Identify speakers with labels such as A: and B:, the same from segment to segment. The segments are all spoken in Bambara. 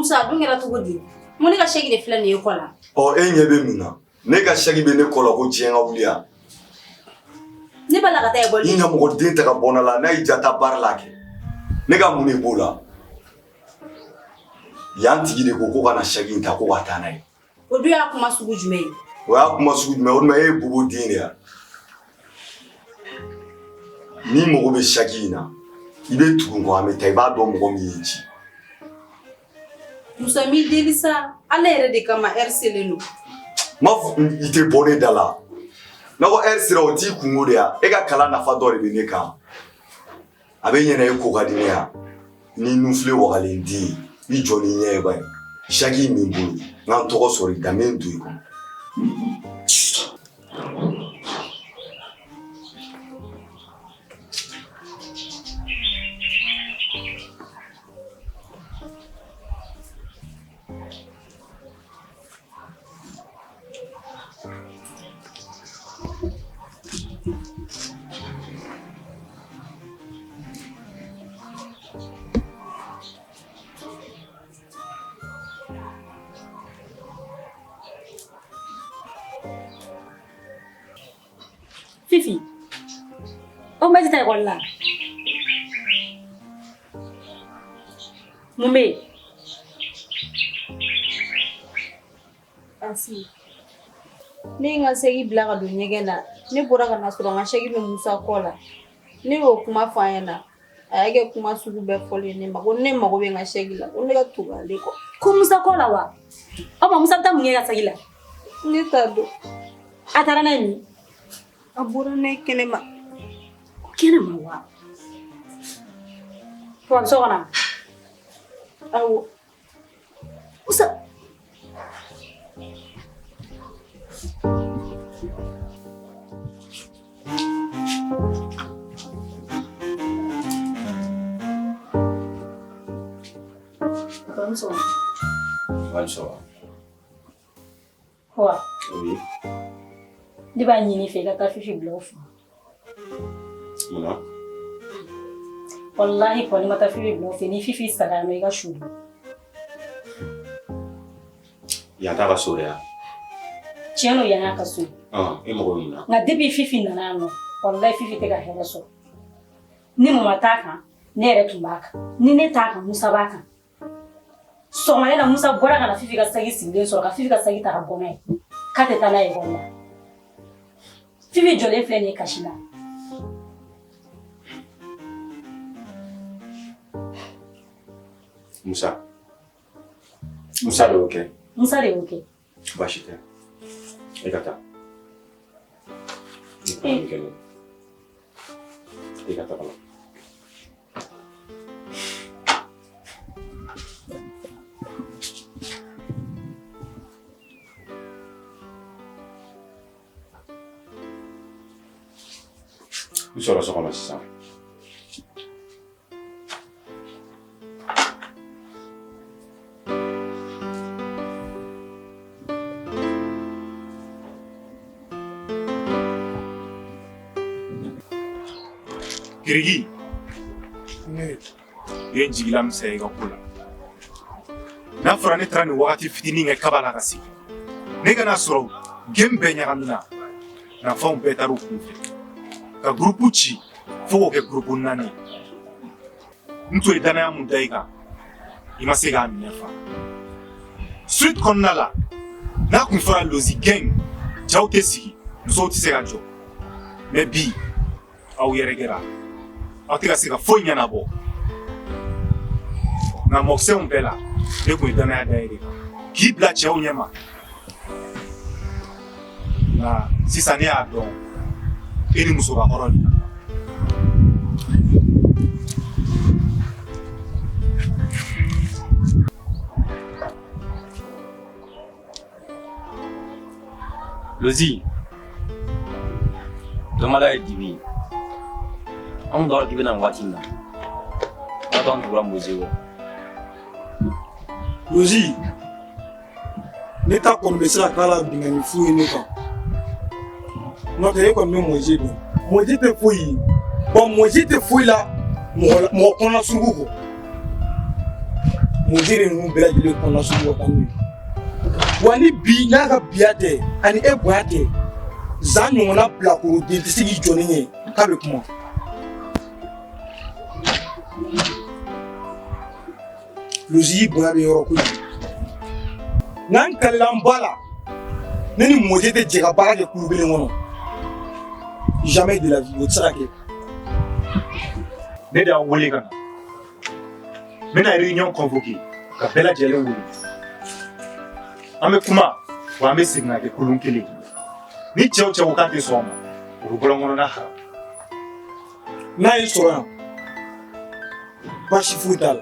A: Musa, a dun kɛra cogo di? N ko ne ka sɛki de filɛ nin ye kɔ la.
B: Ɔ, e ɲɛ bɛ mun na? Ne ka sɛki bɛ ne kɔ la ko diɲɛ ka wuli yan.
A: Ne b'a la ka taa ekɔli.
B: I ɲamɔgɔden ta ka bɔ ne la, n'a y'i ja taa baara la kɛ. Ne ka mun de b'o la? Yan tigi de ko ko ka na sɛki in ta ko ka taa n'a ye.
A: O dun y'a kuma sugu jumɛn ye?
B: O y'a kuma sugu jumɛn ye? O tuma e ye bobo den de ye wa? N'i mago bɛ saki in na, i bɛ tugu n kɔ, an bɛ taa, i b'a dɔn mɔgɔ min y'i ci.
A: Musa, n b'i deli sa, Ala yɛrɛ de kama, heure selen don.
B: N m'a fɔ i tɛ bɔ ne da la. N'a ko heure sera, o t'i kungo de ya. E ka kalan nafa dɔ de bɛ ne kan. A bɛ ɲɛna e ko ka di ne ya. Ni nufile wagalen den ye, i jɔ ni ɲɛ ye ba ye. Saki in bɛ n bolo, n ka n tɔgɔ sɔrɔ i da, n bɛ n don i kɔnɔ.
C: Fifi, o ma taa ekɔli la. Mun bɛ yen?
A: Asi, ne ye n ka sɛki bila ka don ɲɛgɛn na. Ne bɔra ka na sɔrɔ n ka sɛki bɛ Musa kɔ la. Ne y'o kuma fɔ a ɲɛna. A y'a kɛ kuma sugu bɛɛ fɔlen ne ma ko ne mago bɛ n ka sɛki la, ko ne ka tugu ale kɔ.
C: Ko Musa kɔ la wa? O ma Musa bɛ taa mun kɛ ka sɛki la?
A: Ne t'a dɔn.
C: A taara n'a ye min?
A: A bɔra n'a ye kɛnɛma.
C: Kɛnɛma wa? Wa a bɛ so kɔnɔ?
A: Awɔ.
C: Musa.
D: Bonsoir.
C: Wa.
D: Oui.
C: Ne b'a ɲini i fɛ i ka taa Fifi bila o fɛ.
D: Mun na?
C: Walahi kɔni ma taa Fifi bila o fɛ, ni Fifi sara yan nɔ i ka su dun.
D: Yan t'a ka so de ya?
C: Tiɲɛ don, yan y'a ka so ye.
D: E mago bɛ mun na?
C: Nka depuis Fifi nana yan nɔ, walahi Fifi tɛ ka hɛrɛ sɔrɔ. Ni mama t'a kan, ne yɛrɛ tun b'a kan. Ni ne t'a kan, Musa b'a kan. Sɔgɔmada in na Musa bɔra ka na Fifi ka saki sigilen sɔrɔ ka Fifi ka saki ta ka bɔ n'a ye k'a tɛ taa n'a ye ekɔli la. Fifi jɔlen filɛ nin ye kasi la.
D: Musa. Musa de y'o kɛ.
C: Musa de y'o kɛ.
D: Baasi tɛ. E ka taa. E ka taa. N sɔrɔ so kɔnɔ sisan.
E: Kiriki i ye n jigila misɛnya i ka ko la. N'a fɔra ne taara nin wagati fitinin kɛ kaba la ka segin, ne ka n'a sɔrɔ game bɛɛ ɲagamina, nafanw bɛɛ taara u kun fɛ ka gurupu ci fo k'o kɛ gurupu 4 ye. N tun ye danaya mun da i kan, i ma se k'a minɛ fa. Street kɔnɔna la, n'a kun fɔra Lozi gang, jaw tɛ sigi, musow tɛ se ka jɔ. Mais bi aw yɛrɛkɛra, aw tɛ ka se ka foyi ɲɛnabɔ. Nka mɔkisɛw bɛɛ la, ne tun ye danaya da e de kan k'i bila cɛw ɲɛma. Nka sisan ne y'a dɔn e ni musobakɔrɔ de ka kan.
F: Lozi, dɔnbaliya ye dibi ye. Anw t'a dɔn k'i bɛ na nin waati in na. N'a to an tugura Moze kɔ.
G: Lozi, ne ta kɔni bɛ se ka k'a la binkanni fu ye ne kan. N'o tɛ e kɔni bɛ Moze dɔn. Moze tɛ foyi ye. Bon, Moze tɛ foyi la mɔgɔ la mɔgɔ kɔnɔna suruku kɔ. Mɔze de ninnu bɛɛ lajɛlen kɔnɔna sugu ka taa n'u ye. Wa ni bi n'a ka biya tɛ ani e bonya tɛ, zan ɲɔgɔnna bilakoroden tɛ se k'i jɔ ne ɲɛ k'a bɛ kuma. Logique bonya bɛ yɔrɔ kojugu. N'an kalila n ba la, ne ni Mɔze tɛ jɛ ka baara kɛ kulu kelen kɔnɔ. Jamais de la vie, o tɛ se ka kɛ.
E: Ne de y'aw wele ka na. N bɛna réunion convoquer ka bɛɛ lajɛlen wele. An bɛ kuma wa an bɛ segin ka kɛ kulun kelen. Ni cɛ o cɛ ko k'a tɛ sɔn a ma, o bɛ bɔlɔn kɔnɔna haram.
G: N'a y'i sɔrɔ yan, baasi foyi t'a la.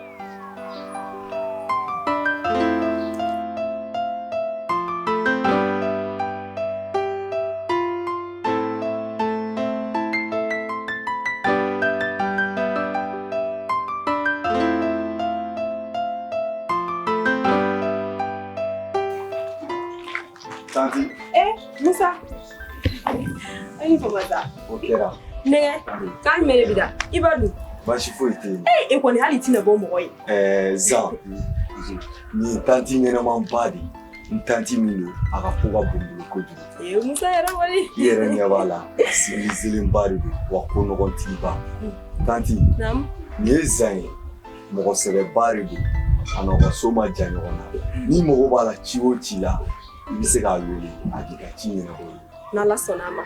B: Tanti.
H: Eh, Musa. Aw ni fama sa.
B: O kɛra.
H: Nɛgɛ, k'an jumɛn de b'i da? I b'a dun.
B: Baasi foyi tɛ yen.
H: Eh, e kɔni hali i tɛna bɔ mɔgɔ ye.
B: Ɛɛ Zan, nin ye tanti ɲɛnɛmanba de ye. N tanti min don, a ka ko ka bon n bolo kojugu.
H: Ee Musa yɛrɛ kɔni.
B: I yɛrɛ ɲɛ b'a la, a civilisélenba de don, wa ko nɔgɔntigiba. Tanti,
H: Naamu.
B: nin ye Zan ye, mɔgɔ sɛbɛba de don. A n'aw ka so ma jan ɲɔgɔn na. N'i mago b'a la ci o ci la, i bɛ se k'a wele, a k'i ka ci ɲɛnabɔ i ye.
H: N'Ala sɔnna a ma,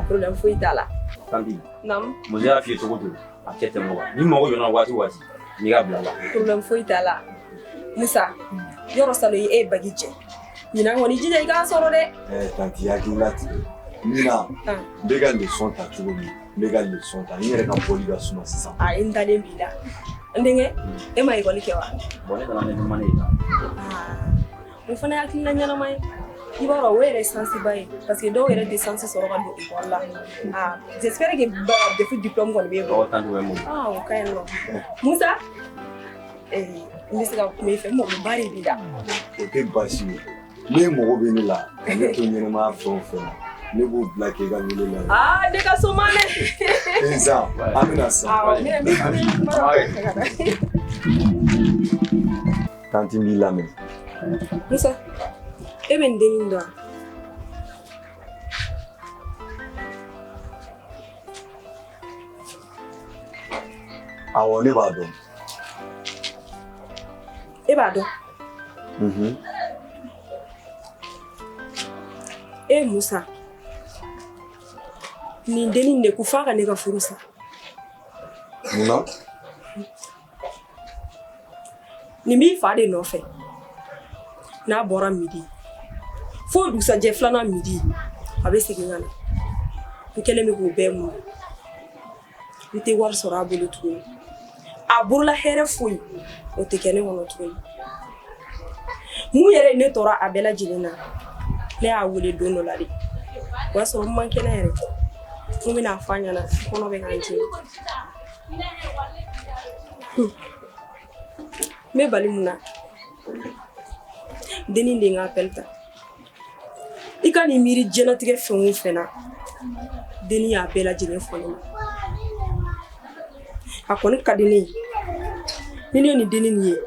H: problème foyi t'a la.
F: Tanti,
H: Naamu.
F: Mɔze y'a f'i ye cogo o cogo, a cɛ tɛ mɔgɔ. N'i mago jɔra waati o waati, n'i ka bila la.
H: Problème foyi t'a la. Musa, yɔrɔ salon e ye bac jɛ. Ɲinan kɔni jija i k'a sɔrɔ dɛ.
B: Ɛɛ tanti hakili latigɛ. Ɲinan, n bɛ ka leçon ta cogo min, n bɛ ka leçon ta. N yɛrɛ ka bɔli ka suma sisan.
H: Ayi, n dalen b'i la. N denkɛ, e ma ekɔli kɛ wa?
F: Bon, ne nana ne ma ne ye.
H: O fana ye hakilina ɲɛnama ye. I b'a dɔn o yɛrɛ ye chance ba ye parce que dɔw yɛrɛ tɛ chance sɔrɔ ka don ekɔli la. Ah, j'espère que DEF diplôme kɔni b'e bolo.
F: Awɔ, tanti o bɛ n bolo.
H: Ah, o ka ɲi nɔ. Musa, eh, n bɛ se ka kuma i fɛ, n magoba de b'i la.
B: O tɛ baasi ye. N'e mago bɛ ne la, ka ne to ɲɛnɛmaya fɛn o fɛn na, ne b'o bila k'e ka wele la.
H: Ah, ne ka soma dɛ.
B: Zan, an bɛna sisan.
H: Awɔ, n bɛ kuma ka na.
B: Tanti n b'i lamɛn.
H: Musa, e bɛ nin dennin dɔn wa?
B: Awɔ, ne b'a dɔn.
H: E b'a dɔn?
B: Mhm.
H: E Musa, nin dennin de ko f'a ka ne ka furu sa.
B: Mun na?
H: Nin b'i fa de nɔfɛ. N'a bɔra midi fo dugusajɛ filanan midi, a bɛ segin ka na. N kɛlen bɛ k'o bɛɛ muɲu. N tɛ wari sɔrɔ a bolo tuguni. A bolola hɛrɛ foyi o tɛ kɛ ne kɔnɔ tuguni. Mun yɛrɛ ye ne tɔɔrɔ a bɛɛ lajɛlen na, ne y'a wele don dɔ la de, o y'a sɔrɔ n man kɛnɛ yɛrɛ. N bɛna a fɔ a ɲɛna, kɔnɔ bɛ ka n dimi. N bɛ bali mun na, dennin de ye n ka appel ta. I ka nin miiri diɲɛlatigɛ fɛn o fɛn na, dennin y'a bɛɛ lajɛlen fɔ ne ma. A kɔni ka di ne ye, ni ne ye nin dennin nin ye,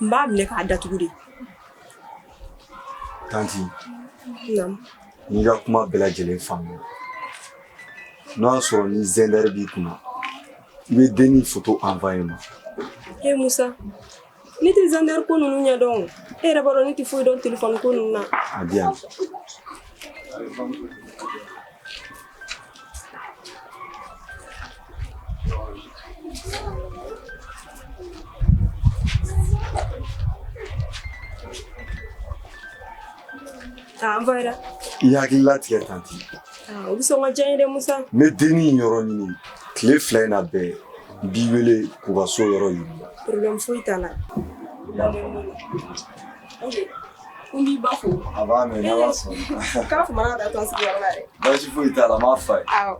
H: n b'a minɛ k'a datugu de.
B: Tanti,
H: Naamu.
B: n y'i ka kuma bɛɛ lajɛlen faamuya. N'o y'a sɔrɔ ni Xender b'i kunna, i bɛ dennin photo envoyer n ma.
H: E Musa, ne tɛ Xender ko ninnu ɲɛdɔn o. E yɛrɛ b'a dɔn ne tɛ foyi dɔn téléphone ko ninnu na.
B: A di yan.
H: A envoyera.
B: I hakili latigɛ tanti.
H: Ah, o bɛ sɔn ka diya n ye dɛ Musa.
B: N bɛ dennin in yɔrɔ ɲini tile 2 in na bɛɛ, n b'i wele k'u ka so yɔrɔ yir'i la.
H: Problème foyi t'a la.
B: I y'a faamu.
H: Ok. N b'i ba fo.
B: A b'a mɛn n'Ala sɔnna.
H: K'a famana ka taa to an sigiyɔrɔ la dɛ.
B: Baasi foyi t'a la, n b'a f'a ye.
H: Awɔ.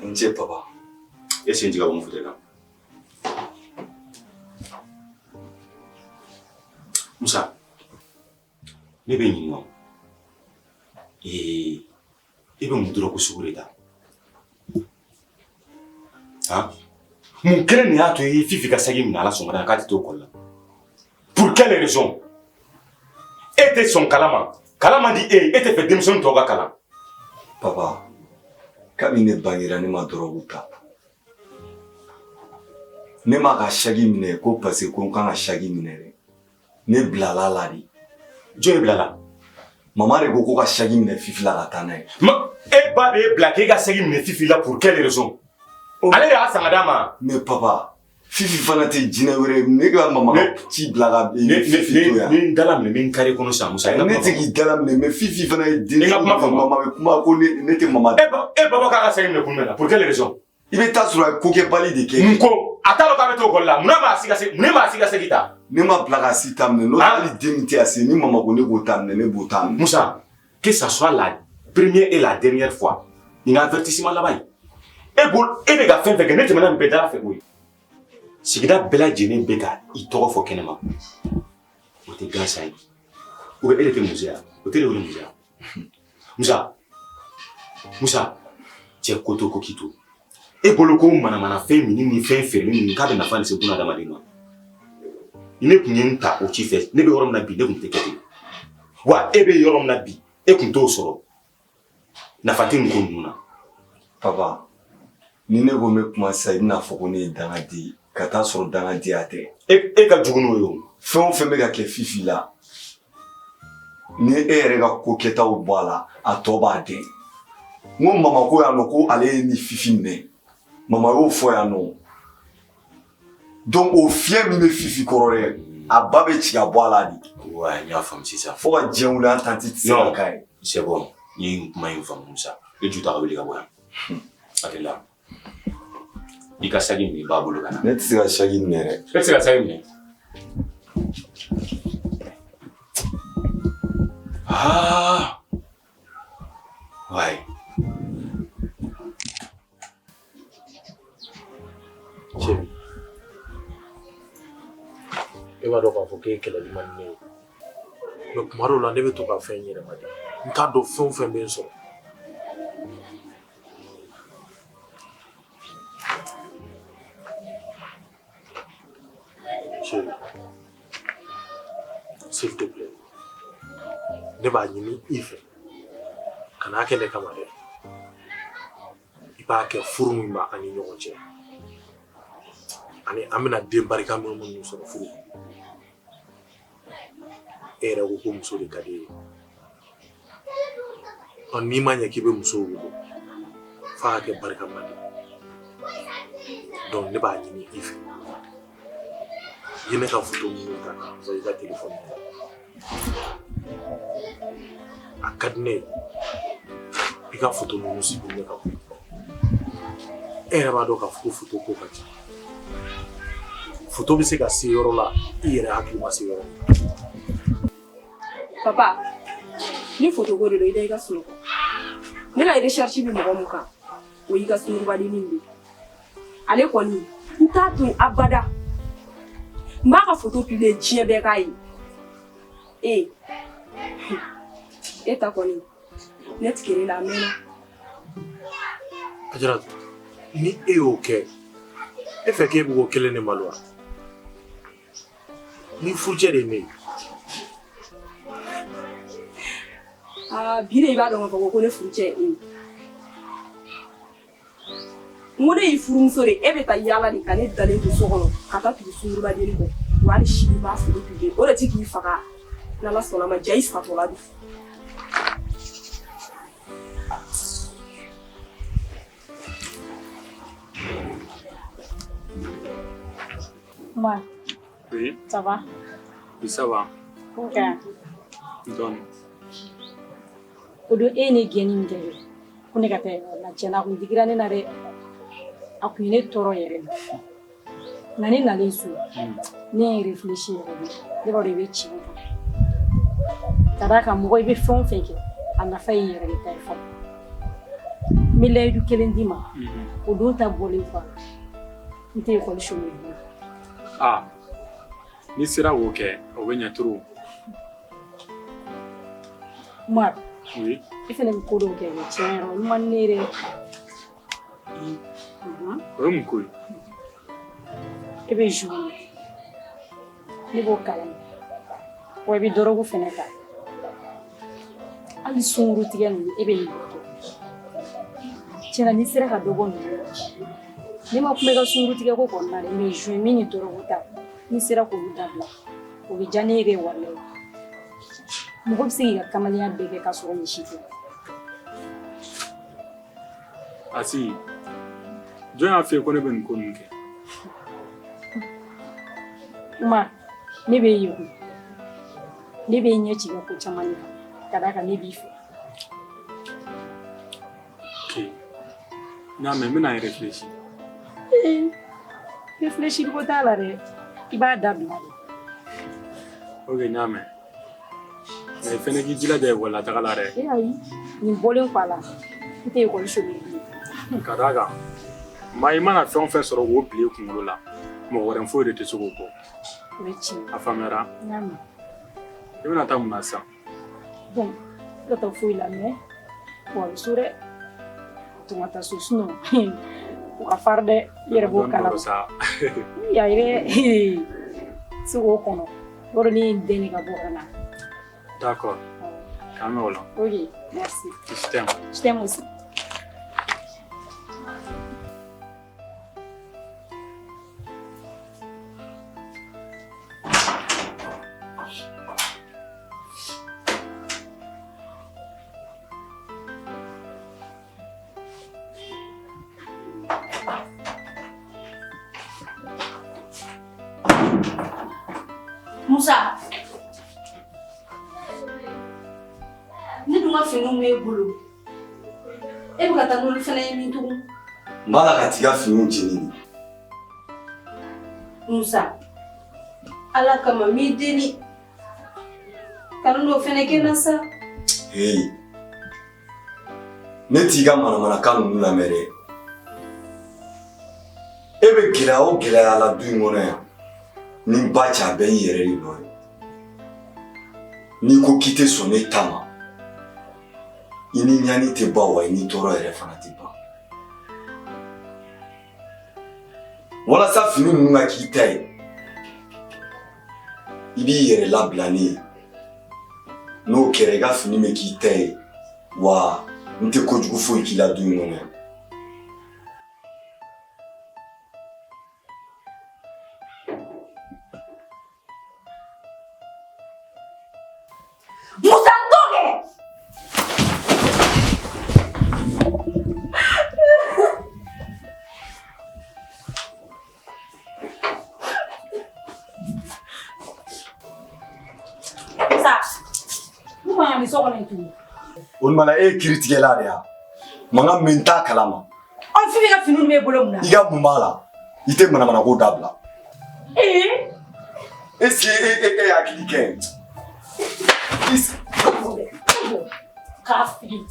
B: N ce papa.
D: sen jigin ka bɔ n fauteuil kan. Musa, ne bɛ ɲininka o. Ee, e bɛ mun dɔrɔgu sugu de ta? Han? Mun kelen de y'a to i ye Fifi ka saki minɛ a la sɔgɔmada in na k'a tɛ t'o ekɔli la? Pour quelle raison? E tɛ sɔn kalan ma. Kalan man di e ye, e tɛ fɛ denmisɛnnin tɔw ka kalan.
B: Papa, kabini ne bangera ne ma dɔrɔgu ta. Ne m'a ka saki minɛ ko parce que ko n kan ka saki minɛ dɛ. Ne bilala la de.
D: Jɔn ye bila la?
B: Mama de ko ko ka saki minɛ Fifi la ka taa n'a ye.
D: Ma, e ba de ye bila k'e ka saki minɛ Fifi la pour quelle raison? Ale de y'a san ka d'a ma.
B: Mais papa, Fifi fana tɛ jinɛ wɛrɛ ye. Ne ka mama ka ci bila ka Fifi to yan.
D: Ne n dala minɛ, n bɛ n kari kɔnɔ sisan Musa.
B: Ne tɛ k'i dala minɛ, mais Fifi fana ye den.
D: I ka kuma faamu.
B: Mama bɛ kuma ko ne tɛ mama.
D: E baba k'a ka saki minɛ kun jumɛn na? Pour quelle raison?
B: I bɛ taa sɔrɔ a ye kokɛbali de kɛ.
D: Mun ko? A t'a dɔn k'a bɛ t'o ekɔli la. Munna m'a si ka se, mun m'a si ka saki ta?
B: Ne ma bila ka si ta minɛ. N'o tɛ hali den min tɛ a se, ni mama ko ne k'o ta minɛ, ne b'o ta minɛ.
D: Musa, que ça soit la première et la dernière fois, nin ka avertissement laban ye. E bolo, e bɛ ka fɛn fɛn kɛ, ne tɛmɛna nin bɛɛ da fɛ koyi. Sigida bɛɛ lajɛlen bɛ ka i tɔgɔ fɔ kɛnɛma. O tɛ gansan ye. Ou bien e de tɛ muso ye wa? O tɛ de wele muso ye wa? Musa, Musa, cɛ ko to ko k'i to. E bolo ko manamanafɛn minni ni fɛn feereli ninnu k'a bɛ nafa lase buna adamaden ma. Ni ne tun ye n ta o ci fɛ, ne bɛ yɔrɔ min na bi, ne tun tɛ kɛ ten. Wa e bɛ yɔrɔ min na bi, e tun t'o sɔrɔ. Nafa tɛ nin ko ninnu na.
B: Papa, ni ne ko n bɛ kuma sisan, i bɛna fɔ ko ne ye dangaden ye. Ka taa sɔrɔ dangadenya tɛ.
D: E ka jugu n'o ye o.
B: Fɛn o fɛn bɛ ka kɛ Fifi la, ni e yɛrɛ ka ko kɛtaw bɔ a la, a tɔ b'a dɛn. N ko mama ko yan nɔ ko ale ye ni Fifi minɛ. Mama y'o fɔ yan nɔ. Donc o fiɲɛ min bɛ Fifi kɔrɔ dɛ, a ba bɛ ci ka bɔ a la de.
D: Ouais, n y'a faamu sisan.
B: Fo ka diɲɛ wuli an tanti tɛ se ka k'a ye.
D: C'est bon, n ye nin kuma in faamu Musa. E ju ta ka wuli ka bɔ yan. Hakili la. I ka saki minɛ i b'a bolo ka na.
B: Ne tɛ se ka saki minɛ dɛ.
D: E tɛ se ka saki minɛ. Ah! Ouais.
I: Chéri, e b'a dɔn k'a fɔ k'e kɛlɛli man di ne ye. Mais kuma dɔw la ne bɛ to ka fɛn yɛlɛma de. N t'a dɔn fɛn o fɛn bɛ n sɔrɔ. Chéri, s'il te plaît, ne b'a ɲini i fɛ kan'a kɛ ne kama dɛ. I b'a kɛ furu min b'an ni ɲɔgɔn cɛ ani an bɛna den barika minnu sɔrɔ furu kɔnɔ. E yɛrɛ ko ko muso de ka di e ye. Ɔ n'i ma ɲɛ k'i bɛ muso wolo f'a ka kɛ barikama de. Donc ne b'a ɲini i fɛ. I ye ne ka photo minnu ta k'a envoyer i ka téléphone na. A ka di ne ye i ka photo ninnu supprimer ka bɔ. E yɛrɛ b'a dɔn k'a fɔ ko photo ko ka ca. Photo bɛ se ka se yɔrɔ la i yɛrɛ hakili ma se yɔrɔ min na.
H: Papa, ni photo ko de don i da i ka sunɔgɔ. Ne ka recherche bɛ mɔgɔ mun kan, o y'i ka sunkurubadennin de ye. Ale kɔni, n t'a to yen abada. N b'a ka photo publier diɲɛ bɛɛ k'a ye. E, e ta kɔni, ne tigɛr'e la a mɛnna.
I: Ajaratu, ni e y'o kɛ, e fɛ k'e bɛ k'o kelen de maloya. Ni furucɛ de ye ne ye.
H: Aa, bi de i b'a dɔn k'a fɔ ko ne furucɛ ye e ye. N ko ne y'i furumuso de ye, e bɛ taa yaala de ka ne dalen to so kɔnɔ ka taa tugu sunkurubadennin kɔ. Wa hali sini i b'a photo publier o de ti k'i faga. N'Ala sɔnna a ma, ja i satɔla don.
C: Moi.
E: Oui.
C: Ça va?
E: Oui, ça va.
C: Ok.
E: Donc.
C: O don e ye ne gɛnni min kɛ ko ne ka taa ekɔli la, tiɲɛna a kun digira ne na dɛ. A kun ye ne tɔɔrɔ yɛrɛ de. Nka ne nalen so, ne ye réfléchi yɛrɛ de. Ne b'a dɔn i bɛ tiɲɛ kan. Ka d'a kan mɔgɔ i bɛ fɛn o fɛn kɛ, a nafa y'i yɛrɛ de ta ye fɔlɔ. N bɛ layidu kelen d'i ma, o don ta bɔlen kɔ a la. N tɛ ekɔli chômer bilen.
E: Aa, n'i sera k'o kɛ, o bɛ ɲɛ trop.
C: Umar.
E: Oui.
C: E fɛnɛ bɛ ko dɔw kɛ mais tiɲɛ yɛrɛ olu man di ne ye dɛ.
E: O ye mun ko ye?
C: E bɛ joint min, ne b'o kalama. Wa i bɛ dɔrɔgu fɛnɛ ta. Hali sunkuru tigɛ ninnu e bɛ nin bɛɛ kɛ. Tiɲɛna n'i sera ka dɔ bɔ ninnu na, ne ma kuma i ka sunkuru tigɛ ko kɔni na dɛ, mais joint min ni dɔrɔgu ta, n'i sera k'olu dabila, o bɛ diya ne ye dɛ walayi. Mɔgɔ bɛ se k'i ka kamalenya bɛɛ kɛ k'a sɔrɔ nin si tɛ.
E: Asi, jɔn y'a f'i ye ko ne bɛ nin ko ninnu kɛ?
C: Umar, ne b'e ye koyi. Ne b'e ɲɛ ci i ka ko caman de kan ka d'a kan ne b'i fɛ.
E: Ok. N y'a mɛn, n bɛna n réfléchir.
C: Ee, réfléchir ko t'a la dɛ. I b'a dabila de.
E: Ok, n y'a mɛn. Mais i fɛnɛ k'i jilaja ekɔli la taga la dɛ.
C: E ayi, nin bɔlen kɔ a la, n tɛ ekɔli chômer bilen.
E: Ka d'a kan, maa i mana fɛn o fɛn sɔrɔ k'o bila i kunkolo la, mɔgɔ wɛrɛ foyi de tɛ se k'o bɔ.
C: O ye tiɲɛ.
E: A faamuyara?
C: N y'a mɛn.
E: I bɛna taa mun na sisan?
C: Bon, n tɛ taa foyi la mais wa bɛ so dɛ. Tun ka taa so sinon o ka farin dɛ, i yɛrɛ b'o kalama.
E: Sa.
C: Ya yɛrɛ se k'o kɔnɔ. Yɔrɔ ne ye n dɛn de ka bɔ ka na.
E: D'accord. K'an bɛn o la.
C: Ok, merci.
E: Je t'aime.
C: Je t'aime aussi.
A: Musa, ne dun ka finiw b'e bolo. E bɛ ka taa n'olu fana ye min tugun?
B: N b'a la ka t'i ka finiw jeni de.
A: Musa, Ala kama n b'i deli. Kana n'o fana kɛ n na sa.
B: Hey, ne t'i ka manamanakan ninnu lamɛn dɛ. E bɛ gɛlɛya o gɛlɛya la du in kɔnɔ yan, ni n ba cɛ a bɛɛ y'i yɛrɛ de nɔ ye. N'i ko k'i tɛ sɔn ne ta ma, i ni ɲani tɛ ban wa i ni tɔɔrɔ yɛrɛ fana tɛ ban. Walasa fini ninnu ka k'i ta ye, i b'i yɛrɛ labila ne ye. N'o kɛra i ka fini bɛ k'i ta ye, wa n tɛ kojugu foyi k'i la du in kɔnɔ yan.
A: Musa, n t'o kɛ!
C: Musa, mun man kan bɛ so kɔnɔ yen tuguni?
B: O tuma na e ye kiiritigɛla de ye wa? Mankan min t'a kalama.
C: Ɔ, Fifi ka finiw b'e bolo mun na?
B: I ka mun b'a la? I tɛ manamanako dabila.
C: Ee!
B: Est-ce que e hakili ka ɲi?
C: K'a fili.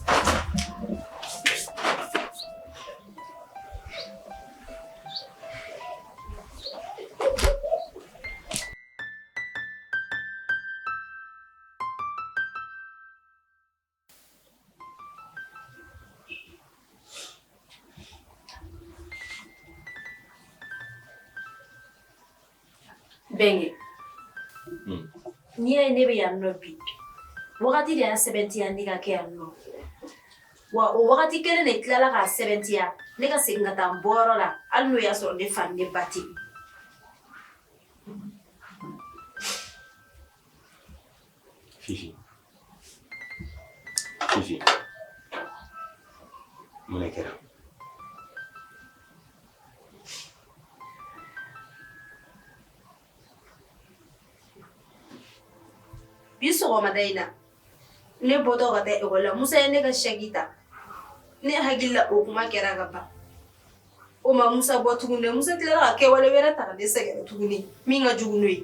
A: Bɛnkɛ, n'i y'a ye ne bɛ yan nɔ bi, wagati de y'a sɛbɛntiya ne ka kɛ yan nɔ. Wa o wagati kelen de tilala k'a sɛbɛntiya ne ka segin ka taa n bɔyɔrɔ la, hali n'o y'a sɔrɔ ne fa ni ne ba tɛ yen.
D: Fifi. Fifi. Mun de kɛra?
A: Bi sɔgɔmada in na, ne bɔtɔ ka taa ekɔli la, Musa ye ne ka sɛki ta. Ne hakili la o kuma kɛra ka ban. O ma Musa bɔ tuguni dɛ. Musa tilara ka kɛwale wɛrɛ ta ka ne sɛgɛrɛ tuguni min ka jugu n'o ye.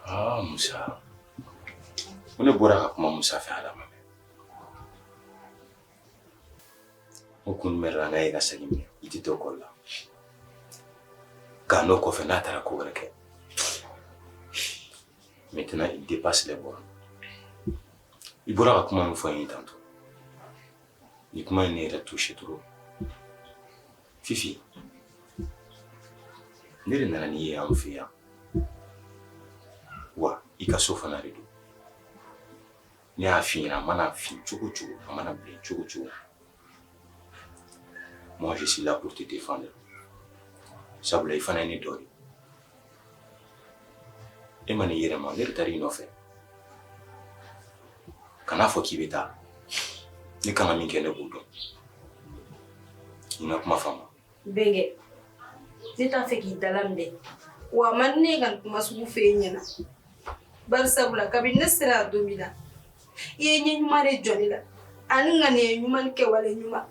D: Ah, Musa. Ko ne bɔra ka kuma Musa fɛ, Ala ma mɛn. Ko kun jumɛn de la n'a y'i ka saki minɛ i tɛ to ekɔli la nka n'o kɔfɛ n'a taara ko wɛrɛ kɛ maintenant il dépasse les bornes. I bɔra ka kuma min fɔ n ye tantôt, nin kuma in ne yɛrɛ touché trop. Fifi, ne de nana n'i ye an fɛ yan, wa i ka so fana de don. Ne y'a f'i ɲɛna, a mana fin cogo cogo, a mana bilen cogo cogo, moi je suis là pour te défendre, sabula i fana ye ne dɔ de. E ma n'i yɛrɛ ma, ne de taara i nɔfɛ. Kan'a fɔ k'i bɛ taa, ne kan ka min kɛ ne b'o dɔn. I ka kuma faamu.
A: Bɛnkɛ, ne t'a fɛ k'i dala minɛ, wa a man di ne ye ka nin kuma sugu f'e ɲɛna, bari sabula kabini ne sera yan don min na, i ye ɲɛ ɲuman de jɔ ne la ani ŋaniya ɲuman ni kɛwale ɲuman.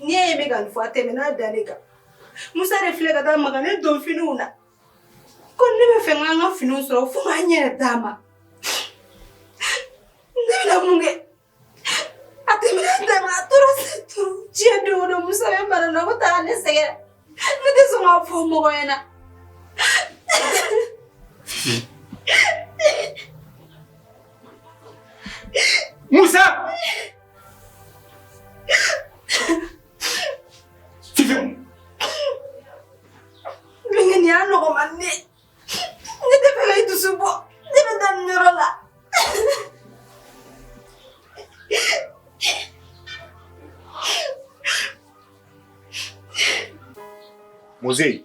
A: N'i y'a ye n bɛ ka nin fɔ, a tɛmɛna da ne kan. Musa de filɛ ka taa maga ne don finiw na ko ne bɛ fɛ n ka n ka finiw sɔrɔ fo n ka n yɛrɛ d'a ma. Ne bɛna mun kɛ? A tɛmɛna da kan, a tora se turu diɲɛ don o don. Musa bɛ mara na ko taara ne sɛgɛrɛ, ne tɛ sɔn k'a fɔ mɔgɔ ɲɛna.
D: Fifi, Musa, Fifi.
A: Bɛnkɛ, nin y'a nɔgɔman ne ne tɛ fɛ ka i dusu bɔ, ne bɛ taa nin yɔrɔ la.
E: Moze,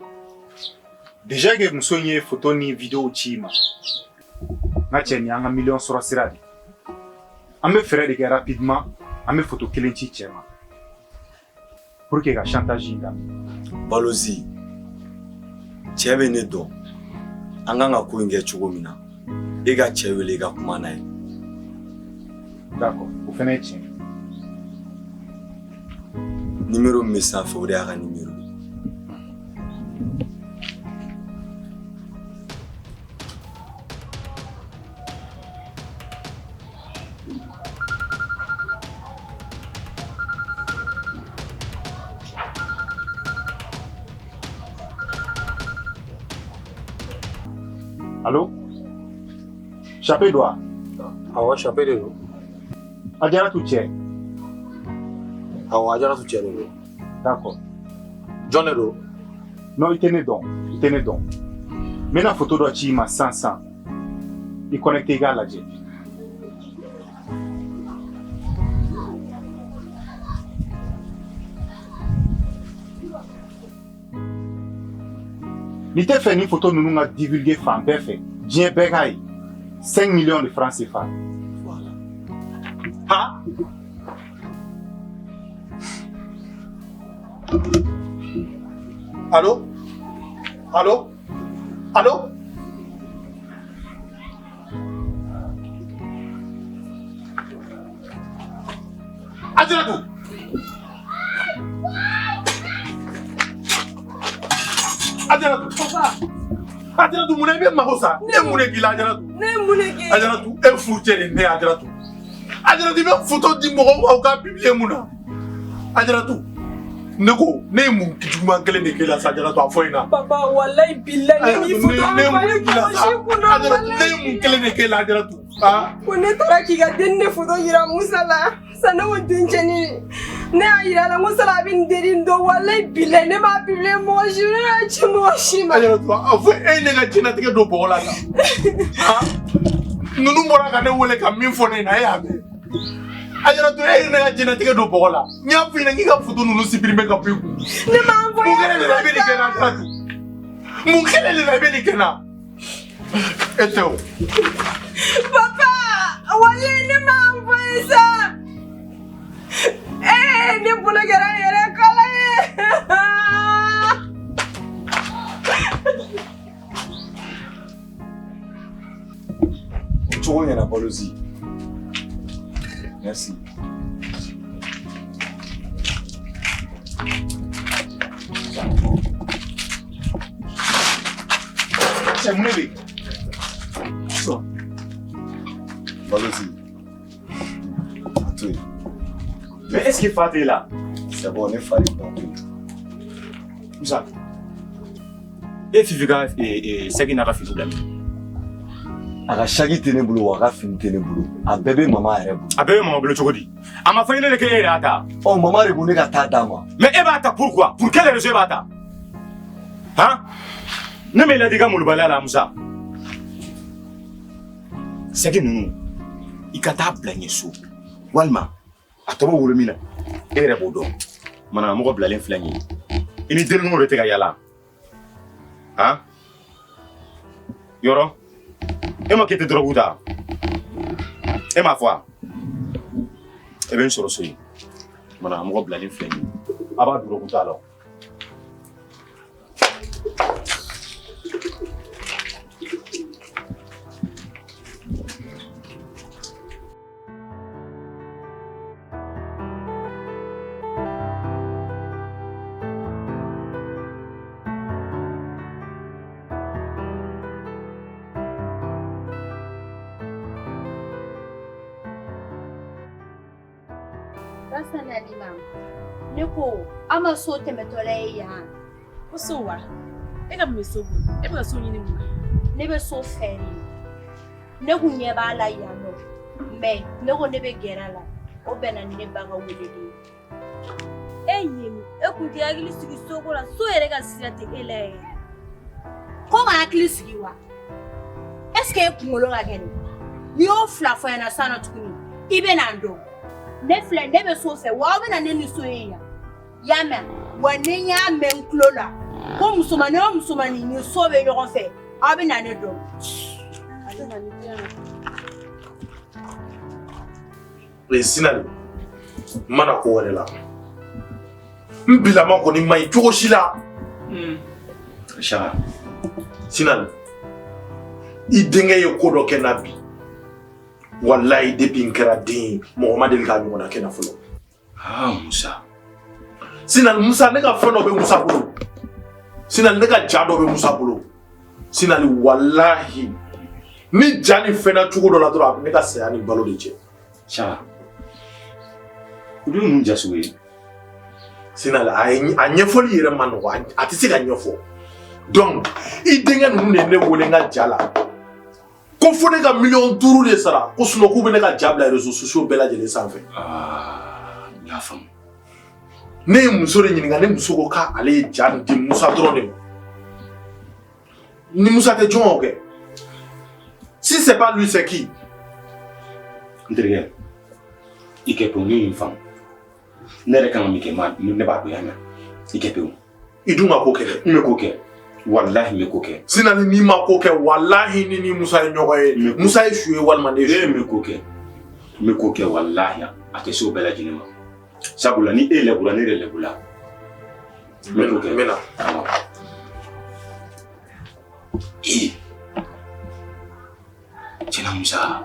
E: déjà que muso in ye photo ni vidéo ci i ma, n ka cɛ, nin y'an ka miliyɔn sɔrɔ sira de. An bɛ fɛɛrɛ de kɛ rapidement, an bɛ photo kelen ci cɛ ma pour que ka chantage in daminɛ.
B: Balozi, cɛ bɛ ne dɔn. An kan ka ko in kɛ cogo min na, e ka cɛ wele i ka kuma n'a ye.
E: D'accord, o fana ye tiɲɛ ye.
B: Numéro min bɛ sanfɛ, o de y'a ka numéro ye.
E: Allo? Chape don wa?
I: Awɔ, Chape de don.
E: Ajaratu cɛ?
I: Awɔ, Ajaratu cɛ de don.
E: D'accord.
I: Jɔn de don?
E: Non, i tɛ ne dɔn, i tɛ ne dɔn. N bɛna photo dɔ ci i ma sisan sisan. I connecté i k'a lajɛ. N'i tɛ fɛ nin photo ninnu ka divulguer fan bɛɛ fɛ, diɲɛ bɛɛ k'a ye, 5 millions de francs CFA.
B: Voilà.
E: Ha? Allô? Allô? Allô? Ajaratu! Ajaratu!
H: Papa!
E: Ajaratu, mun na i bɛ mago sa? Ne ye mun de k'i la, Ajaratu?
H: Ne ye mun de kɛ?
E: Ajaratu, e furucɛ de ye ne ye, Ajaratu. Ajaratu, i bɛ photo di mɔgɔw ma u k'a publier mun na? Ajaratu, ne ko ne ye mun juguman kelen de k'e la sa, Ajaratu, a fɔ n ɲɛna.
H: Papa, walayi bilayi, ne m'i photo
E: Ne ye mun de k'i la sa? Ajaratu, ne ye mun kelen de k'e la, Ajaratu? Ah?
H: Ko ne taara k'i ka denni de photo yira Musa la. Sa ne ko dencɛnin, ne y'a yira a la, n ko sala a bɛ nin dennin dɔn. Walayi bilayi, ne m'a publier mɔgɔ si, ne y'a ci mɔgɔ si ma.
E: Ajaratu, a fɔ e ye ne ka diɲɛlatigɛ don bɔgɔ la tan. Ah? Ninnu bɔra ka ne wele ka min fɔ ne ɲɛna, e y'a mɛn. Ajaratu, e ye ne ka diɲɛlatigɛ don bɔgɔ la. N y'a f'i ɲɛna k'i ka photo ninnu supprimer ka bɔ i kun.
H: Ne m'a fɔ.
E: Mun kelen de la i bɛ nin kɛ n na, Ajaratu? Mun kelen de la i bɛ nin kɛ n na? E tɛ o.
H: Papa, walayi ne m'a fɔ ye sa. Ee, ne bolo kɛra n yɛrɛ kala ye.
B: O cogo ɲɛna, Balozi. Merci.
E: Cɛ, mun de bɛ yen?
B: Balozi. A to yen.
D: Mais est-ce que fa t'e la?
B: C'est bon, ne fa de ban pewu.
D: Musa, e Fifi ka saki n'a ka fini bila min?
B: A ka saki tɛ ne bolo wa a ka fini tɛ ne bolo. A bɛɛ bɛ mama yɛrɛ bolo.
D: A bɛɛ bɛ mama bolo cogo di? A ma fɔ i ne de k'e yɛrɛ y'a ta.
B: Ɔ mama de ko ne ka taa d'a ma.
D: Mais e b'a ta pourquoi? Pour quelle raison e b'a ta? Han? Ne m'e ladi i ka molobaliya la Musa. Saki ninnu, i ka taa bila n ye so. Walima a tɔ bɛ wolo min na, e yɛrɛ b'o dɔn. Manamɔgɔ bilalen filɛ nin ye. I ni denninw de tɛ ka yala. Han? Yɔrɔ? E ma k'e tɛ dɔrɔgu ta? E m'a fɔ wa? E bɛ n sɔrɔ so yen. Manamɔgɔ bilalen filɛ nin ye. A b'a dɔrɔgu ta la o.
A: Ne ko an ma so tɛmɛtɔla ye yan.
J: Ko so wa? E ka mun bɛ so bolo? E bɛ ka so ɲini mun na?
A: Ne bɛ so fɛ de. Ne kun ɲɛ b'a la yan nɔ. Mais ne ko ne bɛ gɛrɛ a la. O bɛnna ni ne ba ka weleli ye.
K: E Ɲemi, e kun t'i hakili sigi soko la, so yɛrɛ ka sira tɛ e la yɛrɛ.
A: Ko ka hakili sigi wa? Est ce que e kunkolo ka kɛnɛ? N'i y'o fila fɔ ɲɛna sisan nɔ tuguni, i bɛ na n dɔn. Ne filɛ, ne bɛ so fɛ, wa aw bɛ na ne ni so ye yan. I y'a mɛn? Wa ni n y'a mɛn n tulo la ko musomanin o musomanin ni so bɛ ɲɔgɔn fɛ, aw bɛ na ne dɔn.
I: Sinali, n mana ko wɛrɛ la. N bilama kɔni man ɲi cogo si la.
D: Shaka.
I: Sinali, i denkɛ ye ko dɔ kɛ n na bi. Walayi depuis n kɛra den ye, mɔgɔ ma deli k'a ɲɔgɔnna kɛ n na fɔlɔ.
D: Ah Musa.
I: Sinali, Musa, ne ka fɛn dɔ bɛ Musa bolo. Sinali, ne ka ja dɔ bɛ Musa bolo. Sinali, walahi ni ja ni fɛnna cogo dɔ la dɔrɔn a bɛ ne ka saya ni balo de cɛ.
D: Shaka. O dun ye mun ja sugu ye?
I: Sinali, a ɲɛfɔli yɛrɛ ma nɔgɔ, a tɛ se ka ɲɛfɔ. Donc i denkɛ ninnu de ye ne wele n ka ja la. Ko fo ne ka miliyɔn 5 de sara ko sinon k'u bɛ ne ka ja bila réseaux sociaux bɛɛ lajɛlen sanfɛ.
D: Aa, n y'a faamu.
I: Ne ye muso de ɲininka, ne muso ko k'ale ye ja nin di Musa dɔrɔn de ma. Ni Musa tɛ jɔn y'o kɛ? Si c'est pas lui, c'est qui?
D: N terikɛ, i kɛ pewu, ne ye nin faamu. Ne yɛrɛ kan ka min kɛ, ne b'a dɔn yan mɛn. I kɛ pewu.
I: I dun ka ko kɛ dɛ.
D: N bɛ ko kɛ. Walahi n bɛ ko kɛ.
I: Sinali, n'i ma ko kɛ, walahi ni Musa ye ɲɔgɔn ye. Musa ye su ye walima ne ye su ye.
D: N bɛ ko kɛ. N bɛ ko kɛ walahi a tɛ se o bɛɛ lajɛlen ma. Sabula ni e lɛbula, ne yɛrɛ lɛbula. N bɛ ko kɛ.
I: N bɛ na.
D: Ee. Tiɲɛna Musa.